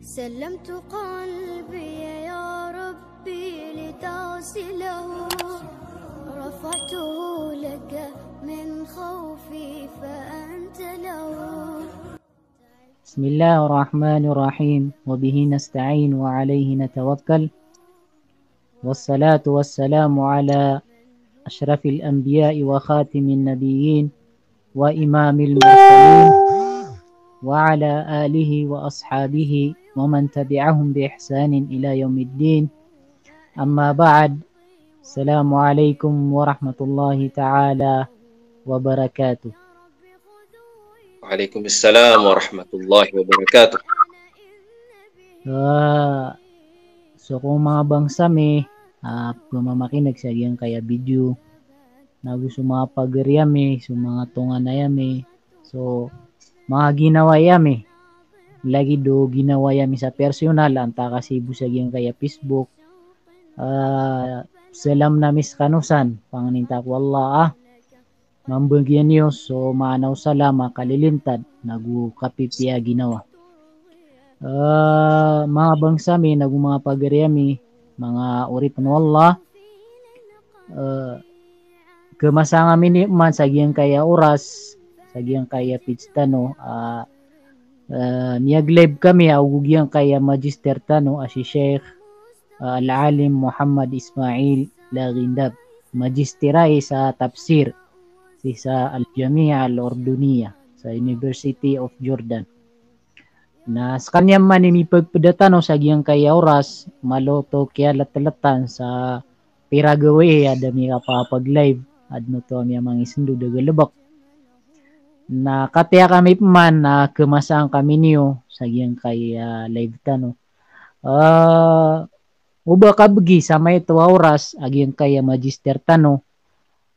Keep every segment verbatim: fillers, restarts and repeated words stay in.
سلمت قلبي يا ربي لتغسله، رفعته لك من خوفي فأنت له. بسم الله الرحمن الرحيم، وبه نستعين وعليه نتوكل، والصلاة والسلام على أشرف الأنبياء وخاتم النبيين وإمام المرسلين وعلى آله وأصحابه ومن تبعهم بإحسان إلى يوم الدين. أما بعد. السلام عليكم ورحمة الله تعالى وبركاته. Wa alaikum salam wa rahmatullahi wa barakatuh. Ah, so ko manga bangsa mi, ah, pemamakineg sa giyangkaya video. Nago so manga pagari ami, so manga tonganay ami, so manga ginawai ami. Lagid o ginawai ami sa personal, antaa ka sii bo sa giyangkaya Facebook. Ah, salam na mi sekano san, pangnin ta ko Allah, ah. Mambagian iyo so maana o salam a kalilintad, nago kapipiya ginawa. Eh, manga bangsa mi, nago manga pagari ami, manga oripen o Allah, eh, kemasang ami niyo man sa giyangkaya oras, sa giyangkaya page tano, ah, eh, miyag-live kami, ago giyangkaya magister tano, a si Sheikh, ah, Al-Alim Muhammad Ismail Laghindab. Magister ai sa tafsir, sii sa Al-Jami'ah Al-Urduniyah, sa University of Jordan. Na sekaniyan man i mipagpeda tano sa giyangkaya oras, malo oto kiyaletltan sa pira gawii a da mi kapapag-live, aden oto a miyamangisendo da galebek. Na katiya kami peman na kemasang kami niyo sa giyangkaya live tano. Eh, o ba kabegi sa maito a oras a giyangkaya magister tano,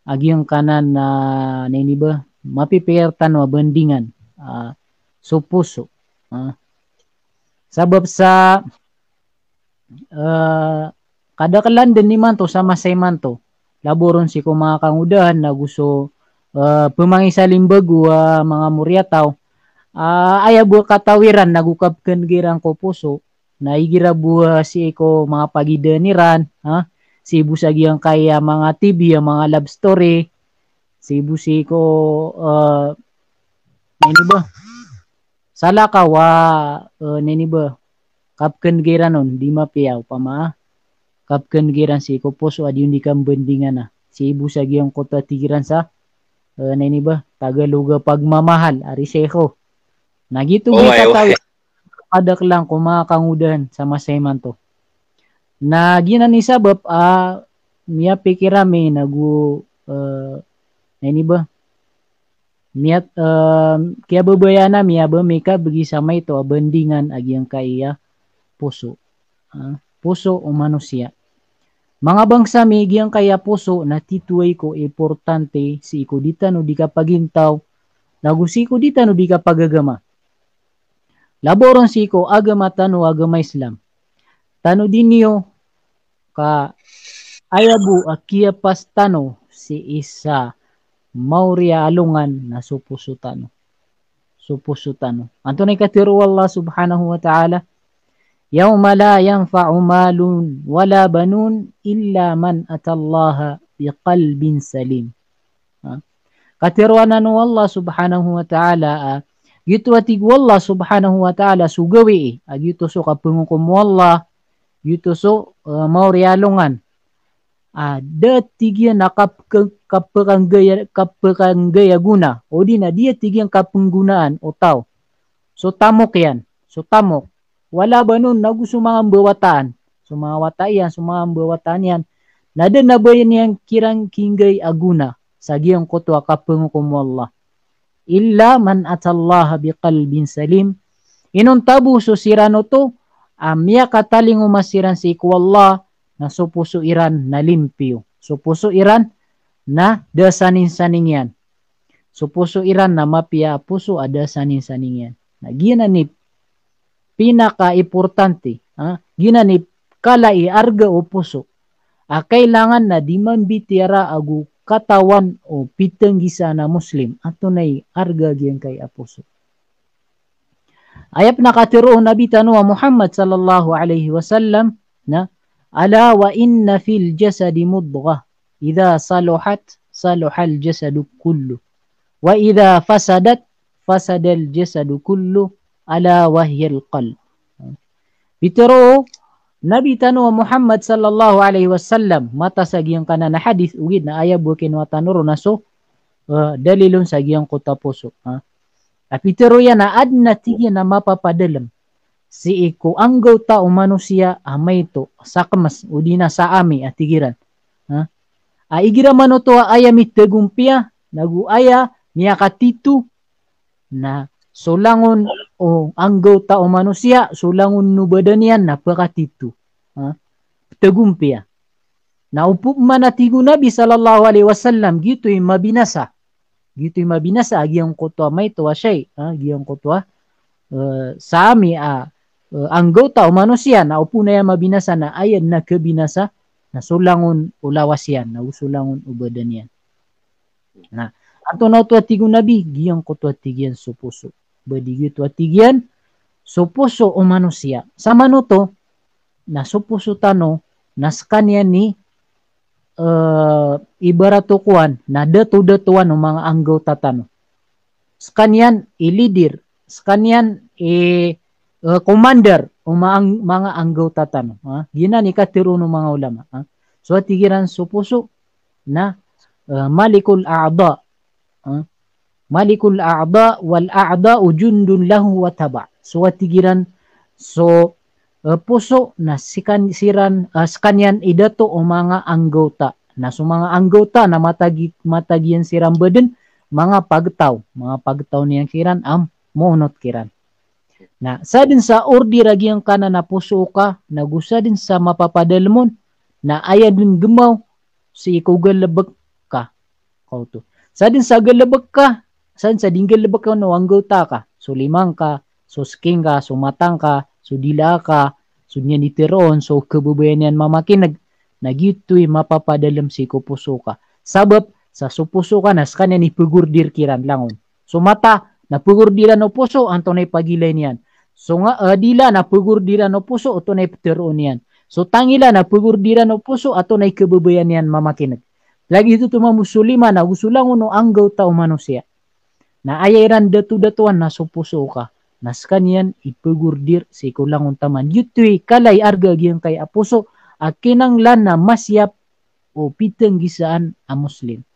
a giyangkanan, ah, na ini ba, mapipikir tano a bandingan, ah, so poso. Ah. Sabap sa, eh, kadakelan den imanto sa masa imanto. Laboron sii ko manga kangodahan, nago so, eh, pemangisalimbago a manga moriyataw. Ah, aya bo kataw iran, nago kapekengga iran ko poso. Na igira bo, ah, sii ko manga pagidan iran, ha? Sii bo sa giyangkaya manga T V a manga love story. Sii bo sii ko, eh, na ini ba? Salakaw a, eh, na ini ba? Kapekengga iran on, di mapiya opama, ah. Kapekengga iran sii ko poso a di on di kambandingan a. Sii bo sa giyangkoto a tig iran sa, eh, na ini ba? Tagalog a pagmamahal, ari sii ko. Na giyoto bo i kataw iran. Kadakelan ko manga kangodahan sa masa imanto. Na giyanan i sabap a miyapikir ami nago, eh, na ini ba? Miyat, eh, kiyababayaan ami a ba mi kabegi sa maito a bandingan a giyangkaya poso. Ah, poso o manosiya. Manga bangsa mi, giyangkaya poso na titho ai ko importante sii ko di tano di kapagintaw, nago sii ko di tano di kapagagama. Laboron sii ko agama tano, agama Islam. Tanodi niyo ka aya bo a kiyapas tano sii sa mawri a alongan na so poso tano. So poso tano. Antonaa i katharo o Allah subhanahu wa ta'ala? "Yawma la yanfa'u malun wala banun illa man atallaha biqalbin salim." Ha? Katharo anan o Allah subhanahu wa ta'ala, ah, giyoto a tig o Allah subhanahu wa ta'ala so gawii, ah, giyoto so kapengokom o Allah, giyoto so, eh, mawri a alongan. Ah, da tig iyan a kap-, kap-, kapekanggay a, kapekanggay a gona, odi na di a tig iyan kapenggonaan o taw. So tamok iyan, so tamok. Wala banun, nago so manga mbawataan. So manga wata iyan, so manga mbawataan iyan. Na da a ba niyan kiran kinggay a gona sa giyangkoto a kapengokom o Allah. Illa man atallaha biqalbin salim. Inonta bo so siran oto a miyakatalingoma siran sii ko Allah, na so poso iran na limpiyo. So poso iran na da saningsaning iyan. So poso iran na mapiya a poso a da saningsaning iyan. Na giyanan i pinakaimportante, ha? Giyanan i kala i arga o poso a kailangan na di mambitiara ago katawan o pitenggisan a Muslim. Antonaa i arga giyangkai a poso? Aya pn a katharo o Nabi tano a Muhammad sallallahu alaihi wasallam na, "Ala wa inna fil jasadi mudghah, idha saluhat, saluhal jasadu kullu. Wa idha fasadat, fasadal jasadu kullu, ala wa hiyal qalb." Pitharo o Nabi tano a Muhammad sallallahu alaihi wasallam, mataan sa giyangkanan a hadith, ogaid na aya bo kinowa tano ron na so, eh, dalil on sa giyangkoto a poso. Ha? A pitharo iyan a adn a tig iyan a mapapadalm sii ko anggawta o manosiya a maito, sa kms, odi na sa ami a tig iran. Ha? A igira man oto a aya mitagompiya, nago aya miyakatito, na so langon o anggawta o manosiya, so langon o badan iyan na pakatito. Ha? Tagompiya. Na opama na tig o Nabi sallallahu alaihi wasallam, giyoto i mabinasa. Giyoto i mabinasa a giyangkoto a maito a shay, ha, giyangkoto a, eh, sa ami a, eh, anggawta o manosiya, na opama na aya mabinasa na aya na kabinasa, na so langon o lawas iyan, na so langon o badan iyan. Na antonaa oto a tig o Nabi, giyangkoto a tig iyan so poso. Ba di giyoto a tig iyan so poso o manosiya. Sa manoto, na so poso tano, na skaniyan i, eh, ibarat o kowan, na dato-datowan o manga anggawta tano. Skaniyan i leader, skaniyan i, eh, commander o ma-, manga anggawta tano. Ha? Giyanan i katharo o manga ulama. Ha? So a tig iran so poso na, eh, malikul a'dha. Ha? Malikul a'dha wal a'dha'u jundun lahu wa taba'. So a tig iran so, eh, poso na sikan-, siran, eh, skaniyan i dato o manga anggawta. Na so manga anggawta na matagi-, matagiyan siran badan, manga pagtaw, manga pagtaw niyan kiran a moonot kiran. Na sadn sa order a giyangkanan a poso ka, nago sadn sa mapapadalm on, na aya dn gmaw sii ko galbk ka. Kaoto. Sadn sa galbk ka, sadn sa di nggalbk ka o anggawta ka. So lima ngka, so ski ngka, so mata ngka, so dila ka, so niyan di tharoon, so kababayaan iyan mamakin'g. Na giyoto i mapapadalm sii ko poso ka. Sabap sa so poso ka na skaniyan i pagorder kiran langon. So mata, na pagordiran o poso, antonaa i pagilay niyan. So nga, eh, dila, na pagordiran o poso, antonaa i ptharoon iyan. So tangila, na pagordiran o poso, antonaa i kababayaan iyan mamakin'g. Lagid oto mambo so lima, nago so langon o anggawta o manosiya. Na aya iran dato-datowan na so poso ka. Na skaniyan i pagorder sii ko langon taman. Giyoto i kala i arga giyangkai a poso a kinanglan a masiyap o pitenggisaan a Muslim.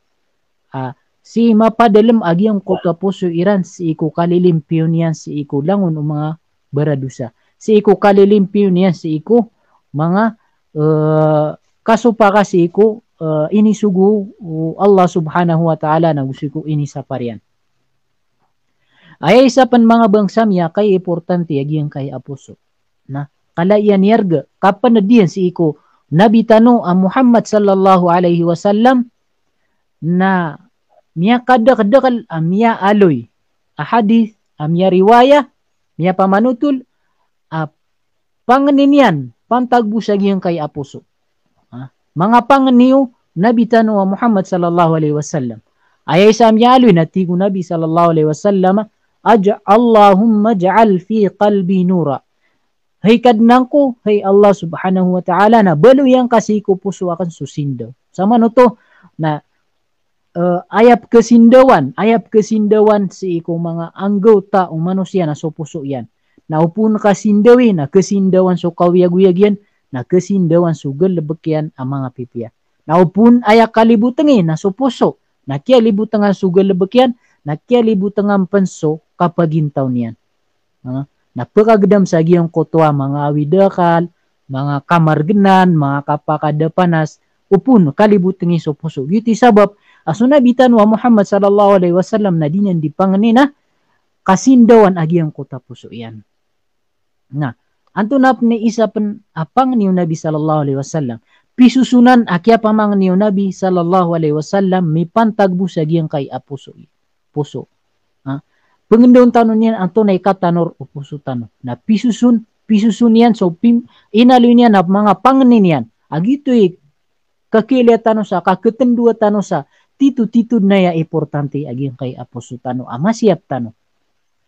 A, sii mapadalm a giyangkoto a poso iran sii ko kalilimpiyo niyan sii ko langon o manga baradosa. Sii ko kalilimpiyo niyan sii ko manga, eh, kasopak a sii ko, eh, inisogo o Allah Subhanahu wa Ta'ala nago sii ko inisapar iyan. Aya isa pn manga bangsa mi a kaiimportante a giyangkai a poso. Na, kala iyan i arga, kapnd iyan sii ko Nabi tano a Muhammad sallallahu alaihi wasallam, na miyakadakdakl a miyaaloy a hadith, a miyariwaya, miyapamanotol, a pangni niyan pantag bo sa giyangkai a poso. Ha? Manga pangni o Nabi tano a Muhammad sallallahu alaihi wasallam. Aya isa a miyaaloy na tig o Nabi sallallahu alaihi wasallam, "Aj-, Allahumma ij'al fi qalbi nura." Hay Kadnan ko, hay Allah Subhanahu wa Ta'ala, na baloy angka sii ko poso akn so sindaw. Sa manoto, na eh, aya pkhasindawan, aya pkhasindawan sii ko manga anggawta o manosiya na so poso iyan. Na opama kasindawi, na khasindawan so kawiyagoyag iyan, na khasindawan so galbk iyan a manga pipiya. Na opama aya kalibotngi na so poso, na kiyalibotngan so galbk iyan, na kiyalibotngan pn so kapagintaw niyan. Ha? Na pkhagdam sa giyangkoto a manga awid a akal, manga kamargnan, manga kapakadapanas, opama kalibotngi so poso. Giyoto i sabap a so Nabi tano a Muhammad sallallahu alaihi wasallam na di niyan di pangni na kasindawan a giyangkoto a poso iyan. Na antonaa pn i isa pn a pangni o Nabi sallallahu alaihi wasallam? Pisosonan a kiyapamangni o Nabi sallallahu alaihi wasallam mipantag bo sa giyangkai a poso i-, poso. Ha? Pngndaon tano niyan antonaa i katanor o poso tano. Na pisoson, pisoson iyan so pim-, inaloy niyan a manga pangni niyan. A giyoto i kakiilaya tano sa, kakhtndoa tano sa, tito-tito dn aya importante a giyangkai a poso tano a masiyap tano.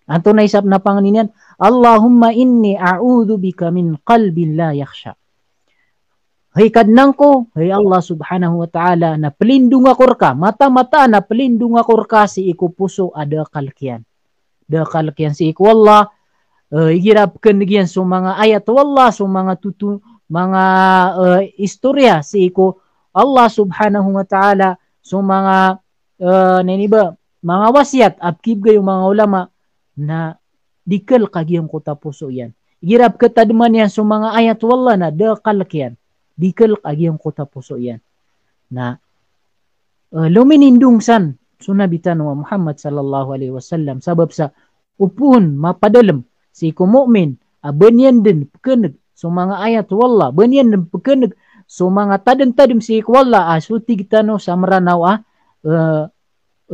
Antonaa i isa pn a pangni niyan? "Allahumma inni a'udhu bika min qalbin la yakhsha." Hay Kadnan ko, hay Allah subhanahu wa ta'ala, na plindong ako rka, mataan-mataan a plindong ako rka sii ko poso a da a kalk iyan. Da a kalk iyan sii ko Allah, eh, igira pkhan'g iyan so manga ayat o Allah, so manga tutu-, manga, eh, istoriya sii ko Allah subhanahu wa ta'ala, so manga, eh, na ini ba, manga wasiyat a pkibgay o manga ulama, na di kalk a giyangkoto a poso iyan. Igira pkhatadman iyan so manga ayat o Allah na da a kalk iyan. Di kalk a giyangkoto a poso iyan. Na, eh, lominindong san so Nabi tano a Muhammad sallallahu alaihi wasallam. Sabap sa opama mapadalm sii ko mu'min a ba niyan dn pkhan'g so manga ayat o Allah, ba niyan dn pkhan'g so manga tadm-tadm sii ko Allah, a so tig tano sa Mranaw a, eh,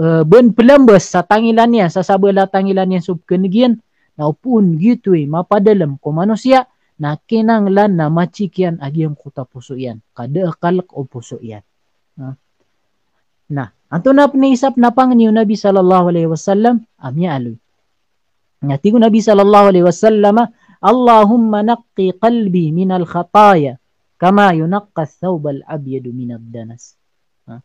eh, ba niyan plambas sa tangilan iyan, sa sabala tangilan iyan so pkhan'g iyan, na opama giyoto i mapadalm ko manosiya, na kinanglan na ma-check iyan a giyangkoto a poso iyan, ka da a kalk o poso iyan. Na, na, antonaa pn i isa pn a pangni o Nabi sallallahu alaihi wasallam a miyaaloy? Na tig o Nabi sallallahu alaihi wasallam, "Allahumma naqqi qalbi minal khataya, kama yunaqqa thawbal abyadu minad danas." Ha?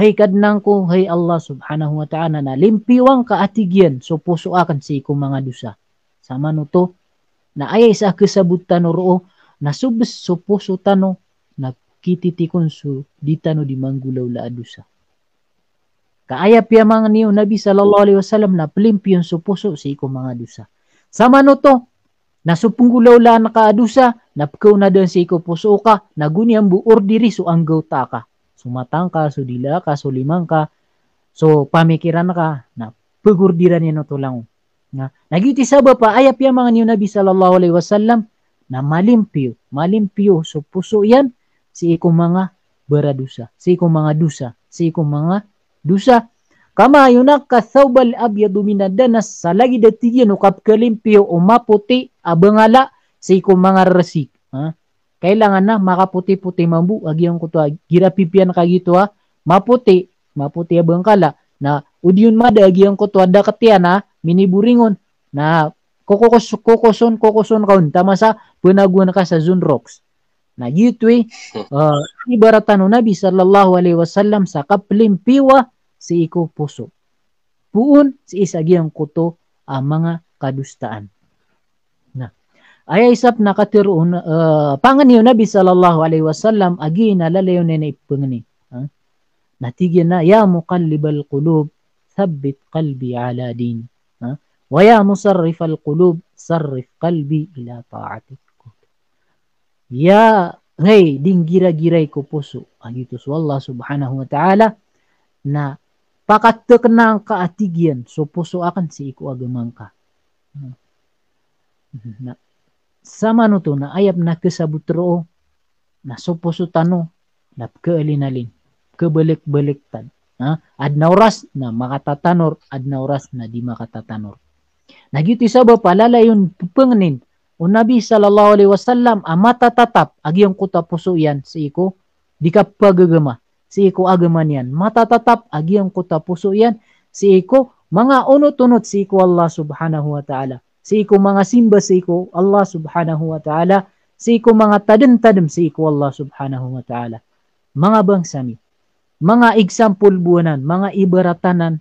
Hay Kadnan ko, hay Allah subhanahu wa ta'ala, na limpiyowan ka, a tig iyan, so poso akn sii ko manga dosa. Samanoto, na aya isa a khasabot tano roo, na so bs so poso tano, na kititikon so di tano di manggolawla a dosa. Ka aya piyamangni o Nabi sallallahu alaihi wasallam na plimpiyon so poso sii ko manga dosa. Samanoto, na so pnggolawlaan ka a dosa, na pkhaonadan sii ko poso ka, na go niyan bo ordiri so anggawta ka. So mata ngka, so dila ka, so lima ngka, so pamikiran ka, na pagordiran iyan oto langon. Na, na giyoto i sabap a aya piyamangni o Nabi sallallahu alaihi wasallam, na malimpiyo, malimpiyo so poso iyan sii ko manga baradosa, sii ko manga dosa, sii ko manga dosa. Kama yunaqqa thawbal abyadu minad danas, sa lagid a tig iyan o kapkhalimpiyo o mapoti a bangala sii ko manga resi. Ha? Kailangan na makapoti-poti mambo a giyangkoto a gira pipiyan ka giyoto a mapoti, mapoti a bangkala. Na o di on mada a giyangkoto a daket iyan a miniboring on, na kokokos-, kokoson, kokoson ka on, taman sa pnagoan ka sa Zonrox. Na giyoto i, eh, ibaratan o Nabi sallallahu alaihi wasallam sa kaplimpiyowa sii ko poso. Poon sii sa giyangkoto a manga kadosaan. Na, aya isa pn a katharo on, eh, pangni o Nabi sallallahu alaihi wasallam a giya inalalayon iyan i pangni. Ha? Na tig iyan a, "Ya muqallibal qulub, thabbit qalbi ala dinik." Ha? "Wa ya musarrifal qulub, sarrif qalbi ila ta'atik." Ya, hay dinggira-giray ko poso, a giyoto so Allah subhanahu wa ta'ala, na pakatekna ngka, a tig iyan, so poso akn sii ko agama ngka. Na, samanoto na aya pn a khasabot roo, na so poso tano na pkaalin-alin, pkabalek-balektan. Ha? Adn a oras na makatatanor, adn a oras na di makatatanor. Na giyoto i sabap a lalayon pphangnin o Nabi sallallahu alaihi wasallam a matatatap a giyangkoto a poso iyan sii ko di kapagagama, sii ko agama niyan. Matatatap a giyangkoto a poso iyan sii ko manga onot-onot sii ko Allah subhanahu wa ta'ala, sii ko manga simba sii ko Allah subhanahu wa ta'ala, sii ko manga tadm-tadm sii ko Allah subhanahu wa ta'ala. Manga bangsa mi, manga example bo anan, manga ibarat anan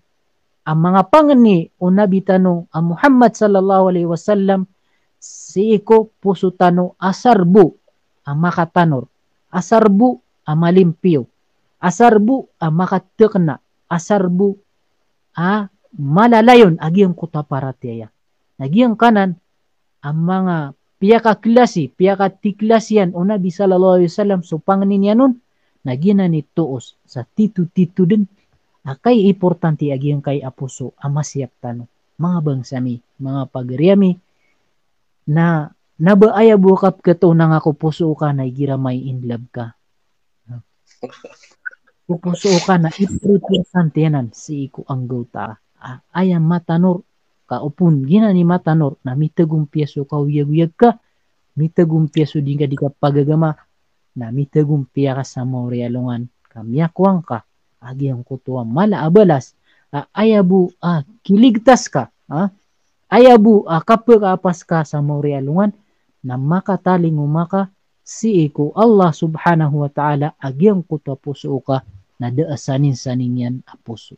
a manga pangni o Nabi tano a Muhammad sallallahu alaihi wasallam sii ko poso tano a sarbo a makatanor, a sarbo a malimpiyo, a sarbo a makatekna, a sarbo a malalayon a giyangkoto a paratiyaya. Na giyangkanan a manga piyakaklasi, piyakatiklasi iyan o Nabi sallallahu alaihi wasallam so pangni niyan on, na giyanan i toos sa tito-tito dn a kaiimportante a giyangkai a poso a masiyap tano. Manga bangsa mi, manga pagari ami, na, na ba aya bo a kapkatoon angka ko poso ka na igira mai in love ka. Ko poso ka na iprepare san tiyanan sii ko anggawta. A, aya matanor ka opon giyanan i matanor na mitagompiya so kaoyagoyag ka, mitagompiya so di ngka di kapagagama, na mitagompiya ka sa maori a alongan ka miyakowa ngka a giyangkoto a mala a balas a aya bo a kiligtas ka, ha? aya bo a kapekaapas ka sa maori a alongan, na makatalingoma ka sii ko Allah subhanahu wa ta'ala a giyangkoto a poso oka na da a saninsaning iyan a poso.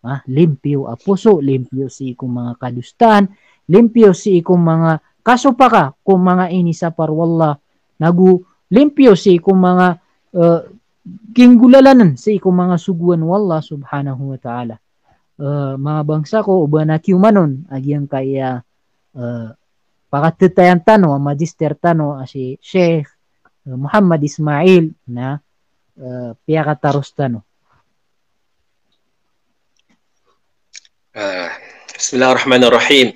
Ah, limpiyo a poso, limpiyo sii ko manga kadosaan, limpiyo sii ko manga kasopaka ko manga inisapar o Allah, nago limpiyo sii ko manga, eh, kinggolalanen sii ko manga sogoan o Allah subhanahu wa ta'ala. Eh, manga bangsa ko, o ba na kiyoman on a giyangkaya, eh, pakatetayan tano a magister tano a si Sheikh, eh, Muhammad Ismail na, eh, piyakataros tano. Ah, bismillahirrahmanirrahim.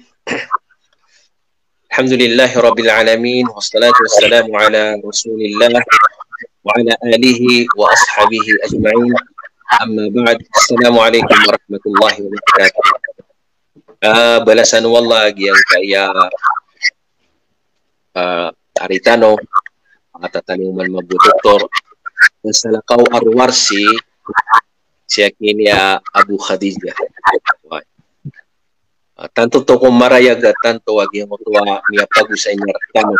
Alhamdulillahi rabbil alamin, wassalatu wassalamu ala rasulillah wa ala alihi wa ashabihi ajma'in. Amma ba'd. Assalamu alaikum warahmatullahi wabarakatuh. Ah, balasan o Allah giyangkaya, ah, ari tano, ah, tatalingoma mambo doktor, salakaw a rowar sii sa kiniya Abu Khadijah. Ah, tanto oto ko marayag a tanto a giyangkoto a miyapagosay niyan rktano.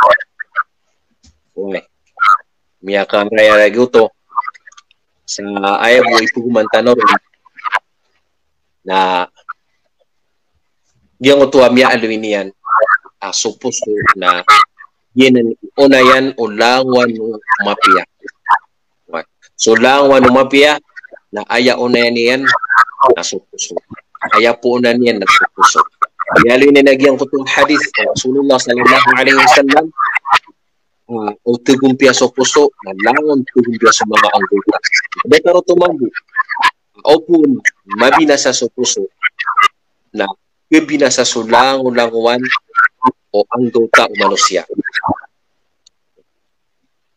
Oway. Miyakarayag oto sa aya bo a ipogoman tano ron na giyangkoto a miyaaloy niyan a so poso na giyanan i ona iyan o langowan o mapiya. Oway. So langowan o mapiya na aya ona iyan na so poso. Aya poonan iyan na so poso. Miyaaloy niyan a giyangkoto a hadith o Rasulullah sallallahu alaihi wasallam, ah, o tagompiya so poso na langon tagompiya so manga anggota. Datar oto mambo, o pon mabinasa so poso na kabinasa so langolangowan o anggota o manosiya.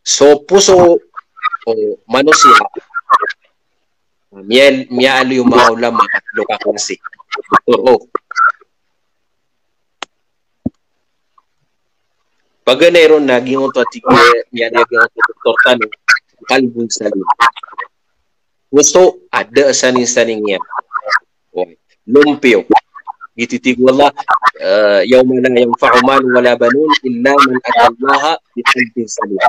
So poso o manosiya, miya, miyaaloy o manga ulama a tlo ka klasi. Doktor, o. Paganay ron na giyangkoto a tig iyan, miyaaloy a giyangkoto a doktor tano, qalbun salim. Poso a da a saninsaning iyan. Oway. Lompiyo. Giyoto i tig o Allah, eh, "Yawma la yanfa'u malun wala banun illa man atallaha biqalbin salim."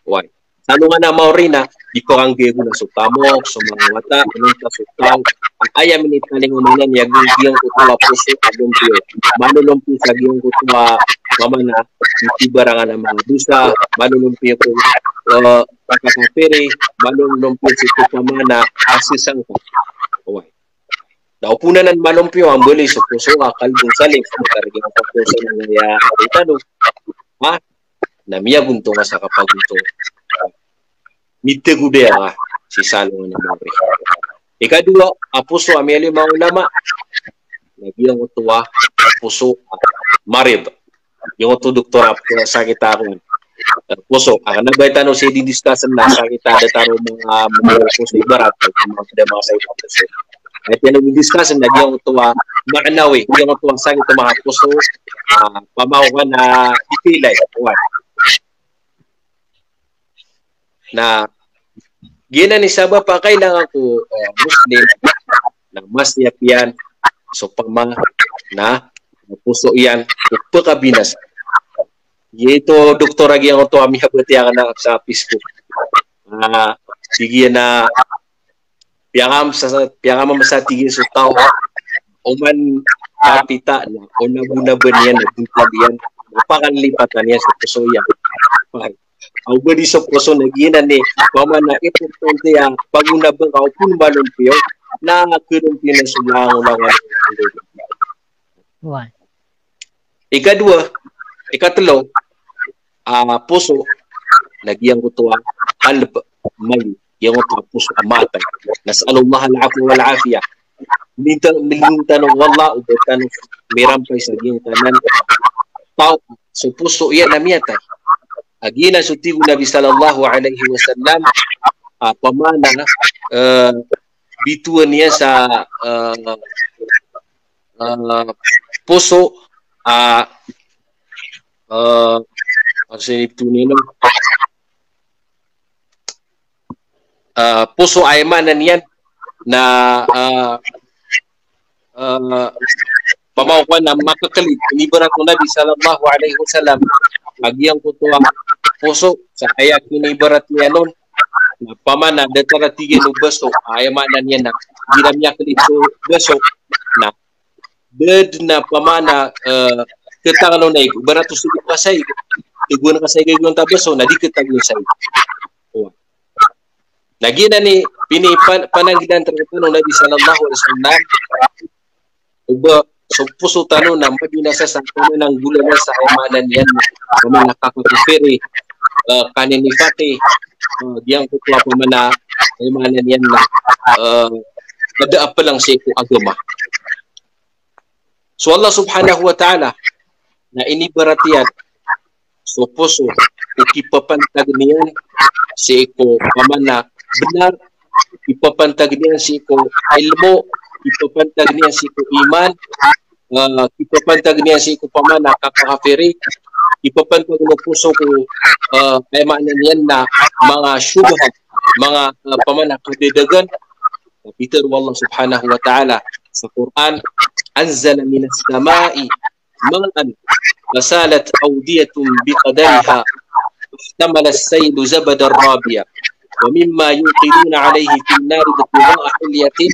Oway. Sa alongan a maori na di pakanggay bo na so tamok, so manga wata, inonta so taw. Aya minitalingoma niyan a giyangkoto a poso a lompiyo. Malolompiyo sa giyangkoto a, pamana, ibarangan a manga dosa, malolompiyo ko, eh, pakakapiri, malolompiyo sii ko pamana a sisangka. Oway. Na o pon anan malompiyo a mbaloy so poso a qalbun salim, kargi a poso na aya a tano. Ha? Na miyagontong ka sa kapagontong. Mitago dn ka sii sa alongan a maori. Ikadowa a poso a miyaaloy o manga ulama na giyangkoto a poso a marid. Giyangkoto doktor a sakit a, eh, poso. A kna ba tano sii didiscuss na sakit a datar o manga, manga poso, ibarat o manga, manga sakit a poso. Aya tano didiscuss na giyangkoto a ma'nawi, giyangkoto a sakit a manga poso, ah, pamaokan a ipilay. Oway. Na giyanan i sabap a kailangan ko, eh, Muslim na masiyap iyan so pama na poso iyan ko pkabinasa. Giyoto doktor a giyangkoto a miyabatiya akn sa Facebook. Ah, tig iyan a piyakam sa, piyakam sa tig iyan so taw. Oman kapita na, o nabonaban iyan, na bontal iyan, na pakalipatan iyan so poso iyan. Aw ba di so poso na giyanan i pamana importante a pagonabn ka o pon malompiyo na kalompiyo na so langolangowan. Oway. Ikadowa, ikatlo, ah, poso na giyangkoto a qalb mayyit, giyangkoto a poso a matay. Nas'alullaha al-'afwa wal-'afiyah. Minta, milinta tano o Allah o ba tano mirampay sa giyangkanan a taw so poso iyan na miyatay. A giyanan so tig o Nabi sallallahu alaihi wasallam, ah, pamana, eh, bitowan iyan sa, eh, eh, poso, ah, eh, ano sa inibto niyan, no? Ah, poso a aya maana niyan na, ah, ah, Opama ko na makakelid, inibarat o Nabi sallallahu alaihi wasallam a giyangkoto a poso sa aya kinibarat iyan on na opama na datar a tig iyan o baso, aya maana niyan na igira miyakelid so baso na da den a opama na, eh, ketang on a ig, ibarat o sogo ka sa ig, tegoan ka sa ig a giyangkoto a baso na di ketagoan sa ig. Na giyanan i pinipan-, pananggilaan tano o Nabi sallallahu alaihi wasallam, o ba so poso tano na mabinasa sa, sa opama na nggolalan sa aya maana niyan na opama na kakakafiri, eh, kaninifaqi, eh, giyangkoto a opama na aya maana niyan na, eh, kada a pelang sii ko agama. So Allah subhanahu wa ta'ala na inibarat iyan so poso o kipapantag iyan sii ko opama na benar, kipapantag iyan sii ko ilmo, kipapantag iyan sii ko iman, ah, kipapantag iyan sii ko opama na kakakafiri, kipapantag o poso ko, ah, aya maana niyan na manga shubhat, manga, ah, opama na kadadagan, Pitharo o Allah subhanahu wa ta'ala sa Qur'an, "Anzala minas sama'i ma'an fasalat awdiyatun biqadariha fahtamala as-saylu zabadan rabiya wa mimma yuqiduna alayhi fin nari ibtigha'a hilyatin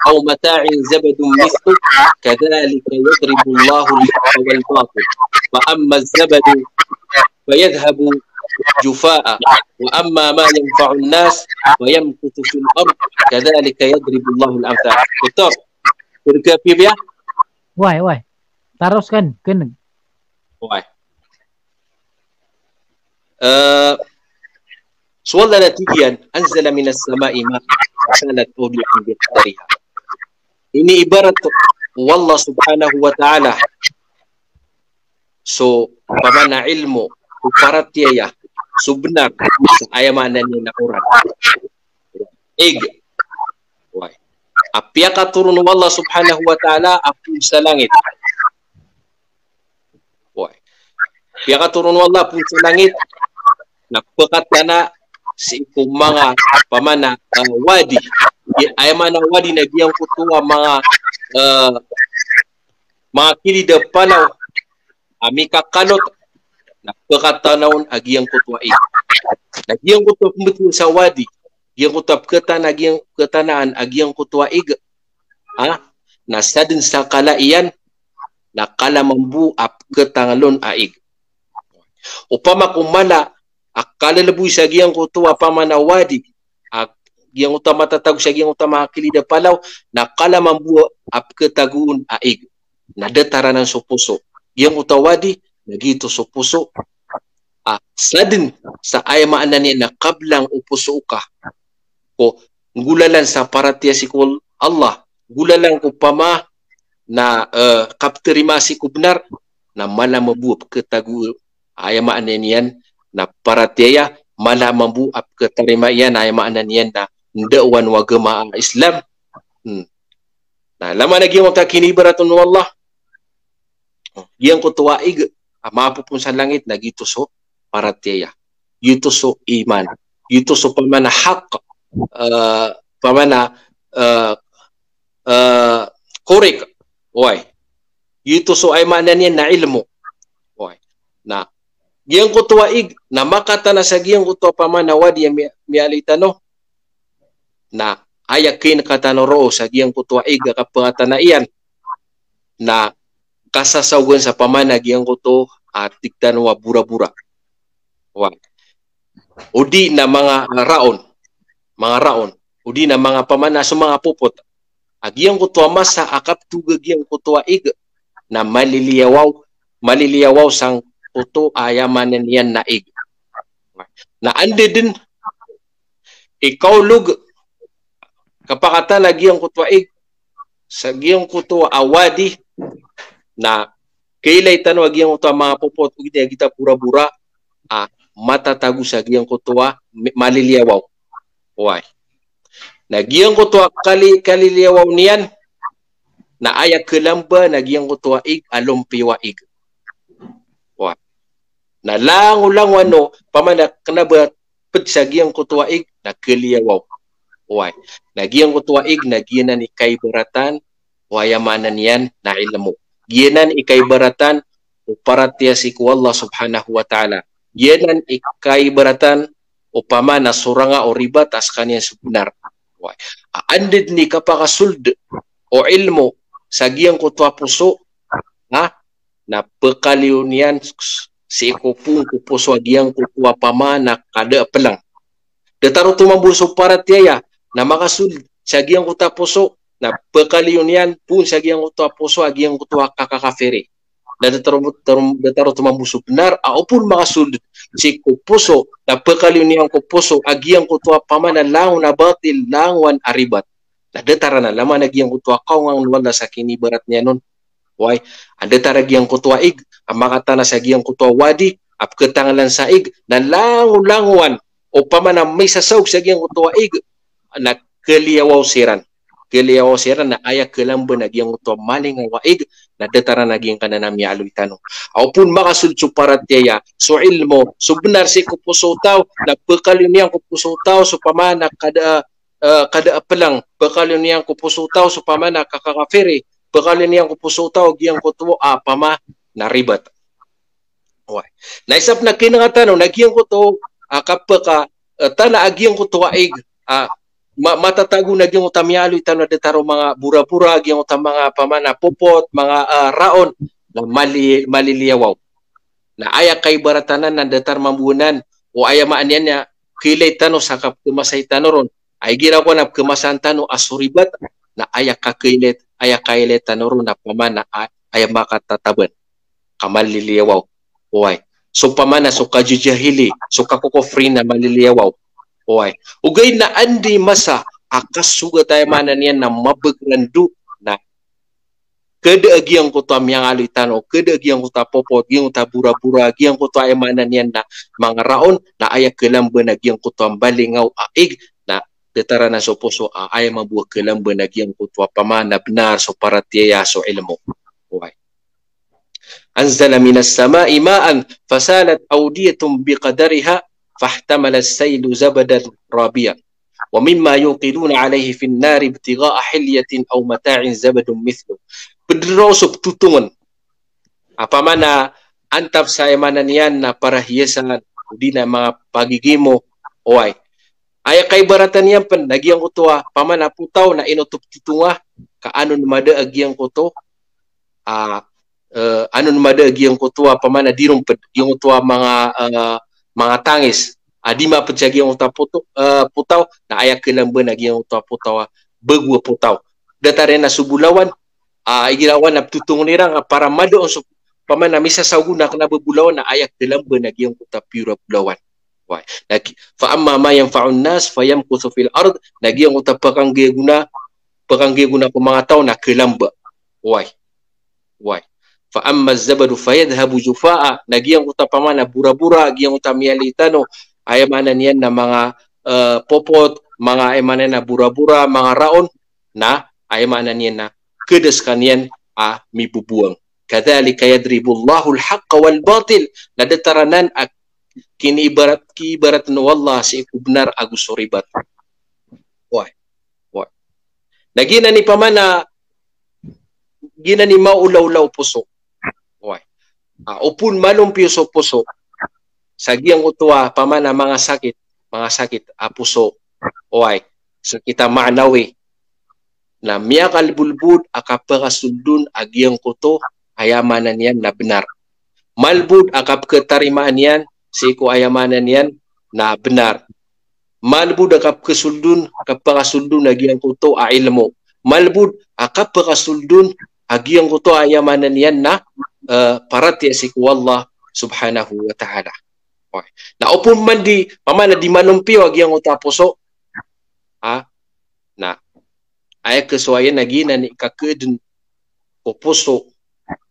aw mata'in zabadun mithluhu kadhalika yadribu Allahu al-haqqa wal batila fa amma az-zabadu fayadhhabu jufa'an wa amma ma yanfa'un nas fayamkuthu fil ard kadhalika yadribu Allahu al-amthal." Doktor, terkapi biya? Wai, wai. Teruskan, kena. Wai. Eh, so Allah na tig iyan, "Anzala minas sama'i ma'an fasalat awdiyatun biqadariha." Inibarat o Allah subhanahu wa ta'ala so opama na ilmo, o paratiyaya, so benar, sa aya maana niyan na oran. Ig. Wai. A piyakatoron o Allah subhanahu wa ta'ala a poon sa langit. Wai. Piyakatoron o Allah a poon sa langit na pekatana sii ko manga opama na, eh, wadi. Aya maana wadi na giyangkoto a manga, eh, manga kilid a palaw a mikakalot na pekatana on a giyangkoto a ig. Na giyangkoto a pembetowan sa wadi, giyangkoto a pekatana, giyang-, pekatanaan a giyangkoto a ig, ha? Na saden sa kala iyan na kala mambo a pekatangel on a ig. Opama ko mala a kaleleboy sa giyangkoto a opama na wadi, a giyangkoto a matatago sa giyangkoto a manga kilid a palaw, na kala mambo a pekatago on a ig. Na datar anan so poso. Giyangkoto a wadi, na giyoto so poso. A, saden sa aya maana niyan na kablang o poso ka ko nggolalan sa paratiyaya sii ko Allah, nggolalan ko opama na, eh, kapterima sii ko benar, na mala mambo a pekatago, aya maana niyan na paratiyaya, mala mambo a pekatarima iyan, aya maana niyan na ndaowan o agama a Islam. Hmm. Na lama na giyangkoto a kinibarat o Allah, giyangkoto a ig a mapopoon sa langit na giyoto so paratiyaya. Giyoto so iman. Giyoto so opama na haq, eh, opama na, eh, eh, correct. Wai. Giyoto so aya maana niyan na ilmo. Wai. Na giyangkoto a ig na makatana sa giyangkoto a opama na wadi a mi-, miyaaloy tano. Na aya kinakatano roo sa giyangkoto a ig a kapekatana iyan na kasasaogan sa opama na giyangkoto a tig tano a borabora. Wai. Odi na manga raon. Manga raon. Odi na manga opama na so manga popot. A giyangkoto a masa a kaptog a giyangkoto a ig na maliliyawaw, maliliyawaw sangkoto a aya maana niyan na ig. Na anda den i kaolog, kapakatana giyangkoto a ig sa giyangkoto a wadi, na kailay tano a giyangkoto a manga popot, odi na giyoto a borabora a matatago sa giyangkoto a mi-, maliliyawaw. Wai. Na giyangkoto a kali-, kaliliyawaw niyan na aya kalamba na giyangkoto a ig a lompiyo a ig. Wai. Na langolangon o opama na kena ba ped sa giyangkoto a ig na kaliyawaw. Wai. Na giyangkoto a ig na giyanan i kaibaratan o aya maana niyan na ilmo. Giyanan i kaibaratan o paratiyaya sii ko Allah subhanahu wa ta'ala. Giyanan i kaibaratan o pamana so ranga o ribat a skaniyan so bnar. Oway. A anda dn i kapakasold o ilmo sa giyangkoto a poso, ha? Na pkaliyo niyan sii ko poon ko poso a giyangkoto a pamana kada a plang. Datar oto mambo so paratiyaya na makasold sa giyangkoto a poso, na pkaliyo niyan poon sa giyangkoto a poso a giyangkoto a kakakafiri. Na datar, datar, datar oto mambo so bnar a o poon makasold sii ko poso, na pkaliyo niyan ko poso a giyangkoto a pamana langon a batil, langon a ribat. Na datar anan, lama na giyangkoto a kaongan o Allah sa kinibarat niyan on. Oway, a datar a giyangkoto a ig a makatana sa giyangkoto a wadi a pkatanglan sa ig, na langolangowan o pamana misasaog sa giyangkoto a ig, na kaliyawaw siran. Kaliyawaw siran na aya kalamba na giyangkoto a malingaw a ig, na datar anan a giyangkanan a miyaaloy tano. A o poon makasold so paratiyaya, so ilmo, so bnar sii ko poso o taw, na pkaliyo niyan ko poso o taw so pamana kada, eh, kada a plang, pkaliyo niyan ko poso o taw so pamana kakakafiri, pkaliyo niyan ko poso o taw giyangkoto a pamana ribat. Oway. Na isa pn a kinanga tano na giyangkoto a kapaka, eh, tana a giyangkoto a ig a ma-, matatago na giyangkoto a miyaaloy tano a datar o manga borabora, giyangkoto a manga pamana popot, manga, eh, raon, na mali-, maliliyawaw. Na aya kaibaratan anan na datar mambo anan o aya maana niyan na kailay tano sa kapkhamasay tano ron. Ay igira ko na pkhamasaan tano a so ribat, na aya kakailay, aya kailay tano ron na pamana a-, aya makatataban. Ka maliliyawaw. Oway. So pamana so kajajahili, so kakokofri na maliliyawaw. Oway. Ogaid na anda i masa a kasogat aya maana niyan na mabagr a ndo na kada a giyangkoto a miyangaaloy tano, kada a giyangkoto a popot, giyangkoto a borabora, giyangkoto a aya maana niyan na manga raon, na aya kalamba na giyangkoto a mbalingaw a ig, na datar anan so poso a aya mambo a kalamba na giyangkoto a pamana bnar so paratiyaya so ilmo. Oway. أنزل من السماء ماء فسالت أودية بقدرها فاحتمل السيل زبدا رابيا ومما يوقدون عليه في النار ابتغاء حلية أو متاع زبد مثله. Pd roo so ptotongn a pamana antap sa aya maana niyan na parahiyasan, odi na manga pagigimo, oway. Aya kaibaratan iyan pn na giyangkoto a pamana potaw na ino oto ptotonga, ka anon mada a giyangkoto a, eh, anon mada a giyangkoto a pamana di ron pd, giyangkoto a manga, eh, manga tangis a di mapd sa giyangkoto a poto-, eh, potaw, na aya kalamba na giyangkoto a potaw a bago a potaw. Datar iyan a so bolawan a igira wan a ptotongn iran a para mada on so pamana misasaog on a kna ba bolawan, na aya kalamba na giyangkoto a piyor a bolawan. Oway. Na ki-, فأما ما ينفع الناس فيمكث في الأرض, na giyangkoto a pkanggay a gona, pkanggay a gona ko manga taw na kalamba. Oway. Oway. فأما الزبد فيذهب جفاء, na giyangkoto a pamana borabora, giyangkoto a miyaaloy tano, aya maana niyan na manga, eh, popot, manga aya maana niyan na borabora, manga raon, na aya maana niyan na kada skaniyan a miboboang. كذلك يضرب الله الحق والباطل. Na datar anan a kiniibarat, kiibaratn o Allah sii ko bnar ago so ribat. Oway. Oway. Na giyanan i pamana, giyanan i maolaola o poso. Oway. A, opama malompiyo so poso sa giyangkoto a pamana manga sakit, manga sakit a poso. Oway. Sakit a ma'nawi. Na miyakalbolbod a kapakasold on a giyangkoto a aya maana niyan na bnar. Malbod a kapkatarimaan iyan sii ko aya maana niyan na bnar. Malbod a kapkasold on, kapakasold on a giyangkoto a ilmo. Malbod a kapakasold on a giyangkoto a aya maana niyan na, eh, paratiyaya sii ko Allah subhanahu wa ta'ala. Oway. Na opama di, pamana di malompiyo a giyangkoto a poso. Ha? Na aya kasowa iyan na giyanan i kakaadn ko poso,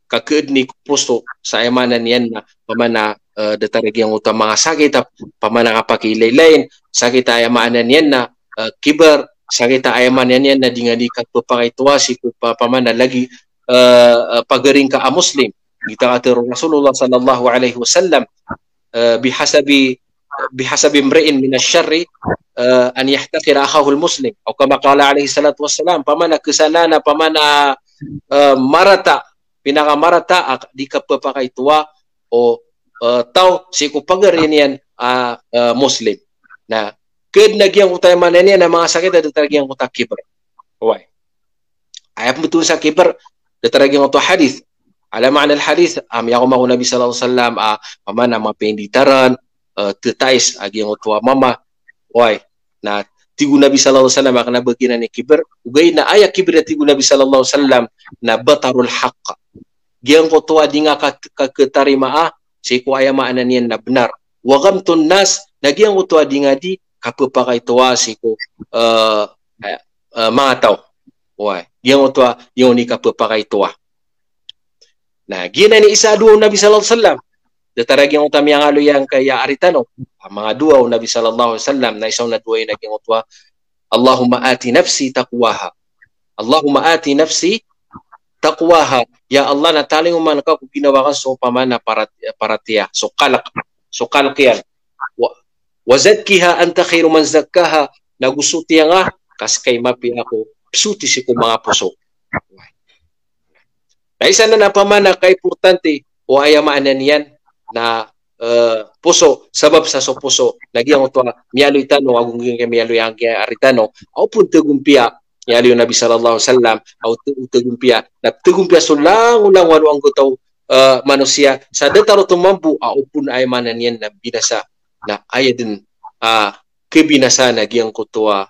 kakaadn i ko poso sa aya maana niyan na pamana, eh, datar a giyangkoto a manga sakit a pamana kapakailaylayin, sakit a aya maana niyan na, eh, kibar, sakit a aya maana niyan na di ngka di kapapakaitowa sii ko pa-, pamana lagid, eh, eh, pagari ngka a Muslim. Giyoto a katharo o Rasulullah sallallahu alaihi wasallam, eh, بحسب، بحسب امرئ من الشر، eh, أن يحتقر أخاه المسلم. أو كما قال عليه الصلاة والسلام, pamana kasalaan a pamana, eh, marata pinakamarata a di kapapakaitowa o, eh, taw sii ko pagari niyan a, eh, Muslim. Na ked na giyangkoto a aya maana niyan na manga sakit a datar a giyangkoto a kibr. Oway. Aya pembetowan sa kibr, datar a giyangkoto a hadith. Ala ma'na al-hadith, a miyakomakomaw o Nabi sallallahu alaihi wasallam, a, opama na mapiya i nditaran, eh, tetais a giyangkoto a mama. Oway. Na tig o Nabi sallallahu alaihi wasallam a kena ba giyanan i kibr. Ogaid na aya kibr a tig o Nabi sallallahu alaihi wasallam na batarul haqq. Giyangkoto a di nga ka-, ka-, katarimaa sii ko aya maana niyan na benar. Wa ghamtun nas, na giyangkoto a di nga di kapapakaitowa sii ko, eh, eh, manga taw. Oway, giyangkoto a di nga di kapapakaitowa. Na giyanan i isa a dowa o Nabi sallallahu alaihi wasallam. Datar a giyangkoto a miyangaloy angkai a ari tano a manga dowa o Nabi sallallahu alaihi wasallam, na isa on a dowa iyan a giyangkoto a, "Allahumma ati nafsi taqwaha. Allahumma ati nafsi taqwaha." Ya Allah, na talingoma ngka ko ginawa akn so opama na parat-, paratiaya, so kalk, so kalk iyan. Wa, wa zakkiha anta khairu man zakkaha, na go sotiya ngka, ka ska i mapiya ko psoti sii ko manga poso. Na isa nan a opama na kaimportante o aya maana niyan na, eh, poso, sabap sa so poso na giyangkoto a miyaaloy tano, ago giyangkai a miyaaloy angkai a ari tano, a o pn tegompiya, miyaaloy o Nabi sallallahu alaihi wasallam, a o te-, o tegompiya, na tegompiya so langolangon o anggota o, eh, manosiya, sa datar oto mambo a o pn aya maana niyan na binasa, na aya den a kebinasaan a giyangkoto a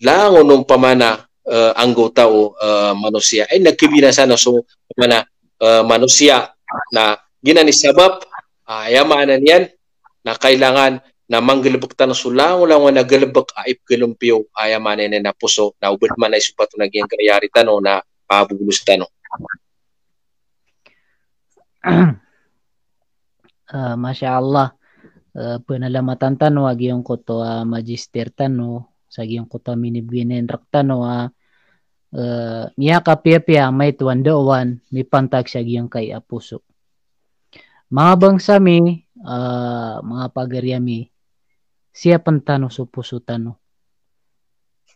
langon o opama na, eh, anggota o, eh, manosiya. Aya na kebinasaan so opama na, eh, manosiya. Na giyanan i sabap, ah, aya maana niyan na kailangan na manggalebek tano so langolangon a galebek a ipkalempiyo, aya maana niyan na poso, na o ba den man a isopat on a giyangkai a ari tano na pabobolos tano. Ah, Masha Allah. Eh, penalamatan tano a giyangkoto a magister tano, sa giyangkoto a minibegay iyan rektano a, eh, miyakapiyapiya a maito a ndaowan mipantag sa giyangkai a poso. Manga bangsa mi, eh, manga pagari ami, siyapen tano so poso tano.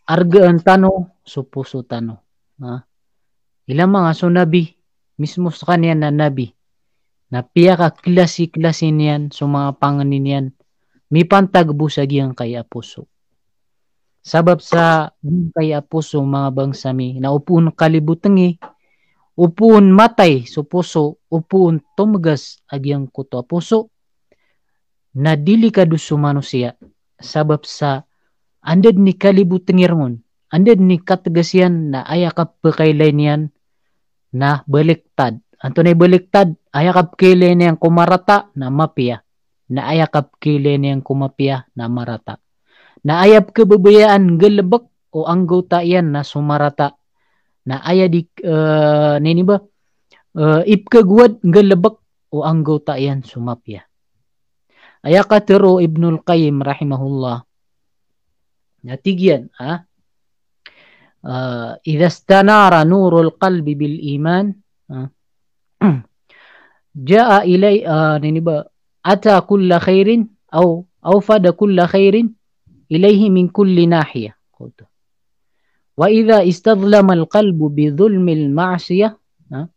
Argaan tano so poso tano. Ha? Ilay manga so Nabi, mismo sekaniyan na Nabi, na piyakaklasiklasi niyan so manga pangni niyan mipantag bo sa giyangkai a poso. Sabap sa giyangkai a poso, manga bangsa mi, na o phoon kalibotengi, o phoon matay so poso, o phoon tomegas a giyangkoto a poso, na delikado so manosiya, sabap sa anda den i kalibotengi ron, anda den i kategas iyan na aya kapekailay niyan na baliktad. Antonaa i baliktad? Aya kapekailay niyan ko marata na mapiya, na aya kapekailay niyan ko mapiya na marata. Na aya pekebabayaan nggalebek o anggota iyan na so marata, na aya di, eh, nini ba, eh, ipekagowad nggalebek o anggota iyan so mapiya. Aya katero o Ibnul Qayyim rahimahullah, na tig iyan, ah, eh, "Idha istanara nurul qalbi bil iman, ah, jaa ilay-, ah, nini ba, ata kulla khairin aw, aw fada kulla khairin ilayhi min kulli nahiya." "Wa idha istadhlama al qalbu bi dhulmil ma'siyah, ah,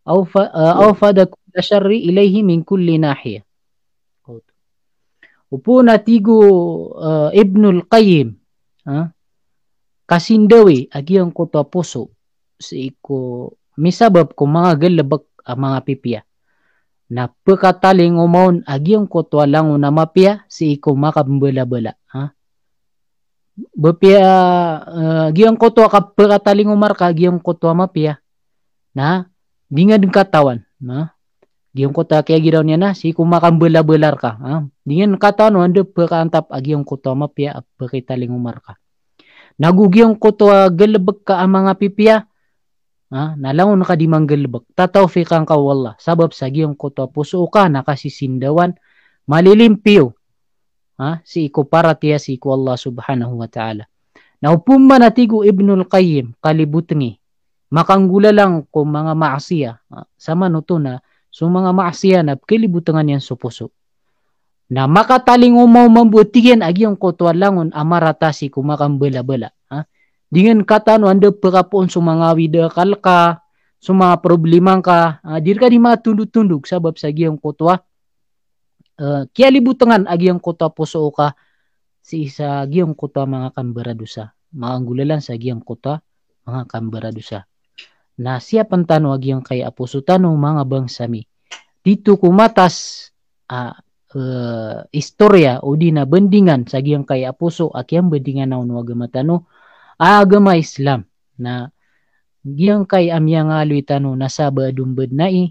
aw fa-, ah, aw fada kulla sharri ilayhi min kulli nahiya." O phoon a tig o, eh, Ibnul Qayyim, ha? Kasindawi a giyangkoto a poso sii ko misabap ko manga galebek a manga pipiya. Na pekatalingoma on a giyangkoto a langon a mapiya sii ko makambelabela, ha? Ba piya, eh, giyangkoto a kapekatalingoma reka giyangkoto a mapiya, na di nga den katawan, na giyangkoto a kiyagiraw niyan na sii ko makambelabela reka, ha? Di nga den katawan o anda pekaantap a giyangkoto a mapiya a pekitalingoma reka. Na go giyangkoto a galebek ka a manga pipiya, ha, na langon ka di manggalebek. Tatawfiqan ka o Allah. Sabap sa giyangkoto a poso ka na kasisindawan, malilimpiyo, ha, sii ko paratiyaya sii ko Allah subhanahu wa ta'ala. Na o phoon man a tig o Ibnul Qayyim, kalibotengi, makanggolalang ko manga maasiya, ha, samanoto na so manga maasiya na pekalibotengan iyan so poso. Na makatalingoma o mambo, tig iyan, a giyangkoto a langon a marata sii ko makambelabela, ha? Di nga den katawan o anda pekapoon so manga awid a akal ka, so manga problema ngka, ah, di rka di matondotondog sabap sa giyangkoto a, eh, kiyalibotengan a giyangkoto a poso oka sii sa giyangkoto a manga kambaradosa, manga anggolalan sa giyangkoto a manga kambaradosa. Na siyapen tano a giyangkai a poso tano, manga bangsa mi. Dito ko matas a, eh, istorya odi na bandingan sa giyangkai a poso a kiyambandingan on o agama tano a agama Islam. Na giyangkai a miyangaloy tano na sabaad on badn ai,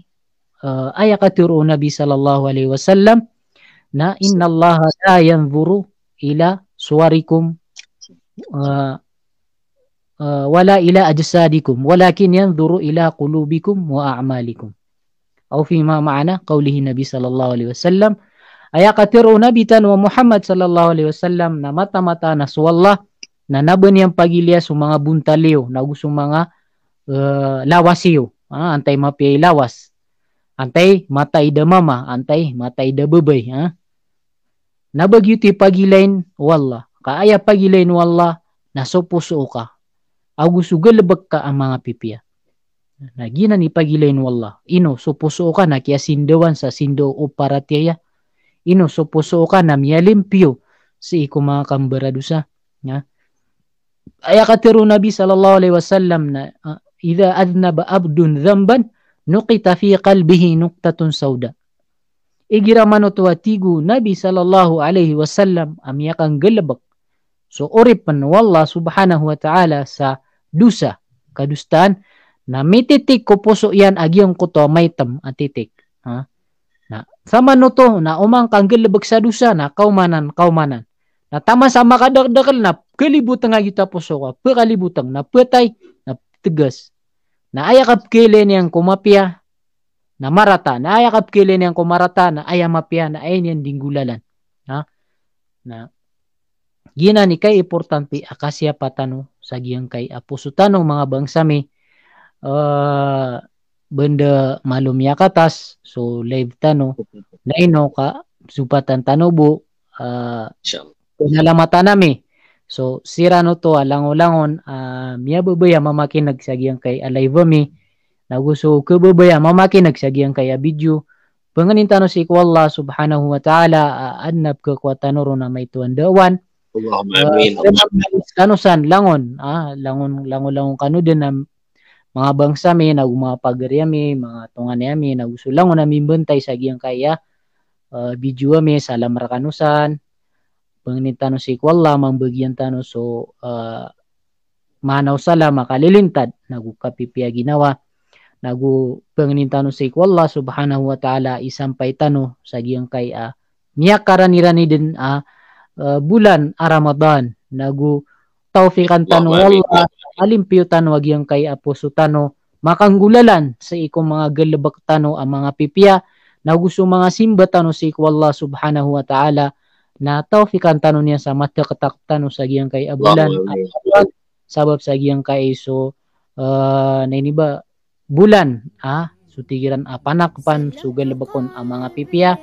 eh, aya katharo o Nabi sallallahu alaihi wasallam na, "Innallaha la yanzuru ila suwarikum, eh, eh, wala ila ajsadikum, walakin yanzuru ila qulubikum wa a'malikum." Aw fima ma'na qawlihi Nabi sallallahu alaihi wasallam. Aya katharo o Nabi tano a Muhammad sallallahu alaihi wasallam na mataan-mataan a so Allah na, na ba niyan pagilaya so manga bontal iyo, na go so manga, eh, lawas iyo. Ah, antai mapiya i lawas. Antai mataid a mama, antai mataid a babay, ah. Na ba giyoto i pagilayn o Allah. Ka aya pagilayn o Allah na so poso oka ago so galebek ka a manga pipiya. Na giyanan i pagilayn o Allah. Ino so poso oka na kiyasindawan sa sindaw o paratiyaya. Ino so poso oka na miyalimpiyo sii ko manga kambaradosa. Ya. Aya katharo o Nabi sallallahu alaihi wasallam na, ah, "Idha adhnaba abdun dhanban, nuqita fi qalbihi nuqtatun sauda." Igira manoto a, tig o Nabi sallallahu alaihi wasallam, a miyakanggalebek so oripen o Allah subhanahu wa ta'ala sa dosa, kadosaan, na mititik ko poso iyan a giyangkoto a maitem a titik. Ha? Na, sa manoto, na oman ka nggalebek sa dosa, na kaomanan, kaomanan. Na taman sa makadakdakel, na kaliboteng a giyoto a poso ka, pekaliboteng, na petay, na tegas. Na aya kapekailay niyan ko mapiya, na marata. Na aya kapekailay niyan ko marata, na aya mapiya, na aya niyan di nggolalan. Ha? Na giyanan i kaiimportante a kasiyapa tano sa giyangkai a poso tano, manga bangsa mi, eh, banda malo miyakatas so live tano, na ino ka sopatan tano bo, eh, Inshallah. Panalamatan ami so siran oto a langolangon a miyababaya mamakineg sa giyangkai a live ami, na go so kababaya mamakineg sa giyangkai a video. Pangnin tano sii ko Allah subhanahu wa ta'ala a adn a pkhakowa tano ron a maito a ndawan. Allahumma amin. Kano san langon, ah, langon, langon, langon kano den a manga bangsa mi, na go manga pagari ami, manga tonganay ami, na go so langon a mimbantay sa giyangkai a, eh, video ami, salam rekano san. Pangnin tano sii ko Allah, mambagian tano so, eh, maana o salam a kalilintad, na go kapipiya ginawa, na go pangnin tano sii ko Allah subhanahu wa ta'ala, isampay tano sa giyangkai a miyakaranirani den a, eh, bulan a Ramadan, na go tawfiqan tano o Allah, alimpiyo tano a giyangkai a poso tano, makanggolalan sii ko manga galebek tano a manga pipiya, na go so manga simba tano sii ko Allah subhanahu wa ta'ala, na tawfiqan tano niyan sa matektak tano sa giyangkai a bulan a Ramadan, sabap sa giyangkai so, eh, na ini ba, bulan, ah, so tigiran a panakpan so galebek on a manga pipiya.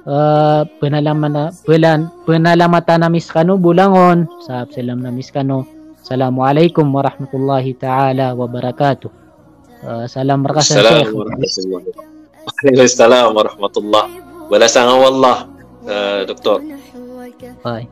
Eh, panalamana-, pelan-, panalamatan ami sekano bo langon, sa salam ami sekano. Assalamualaikum warahmatullahi ta'ala wabarakatuh. Eh, salam rekano san, Sheikh. Waalaikumsalam warahmatullah. Balasan o Allah, eh, Doktor. Ay.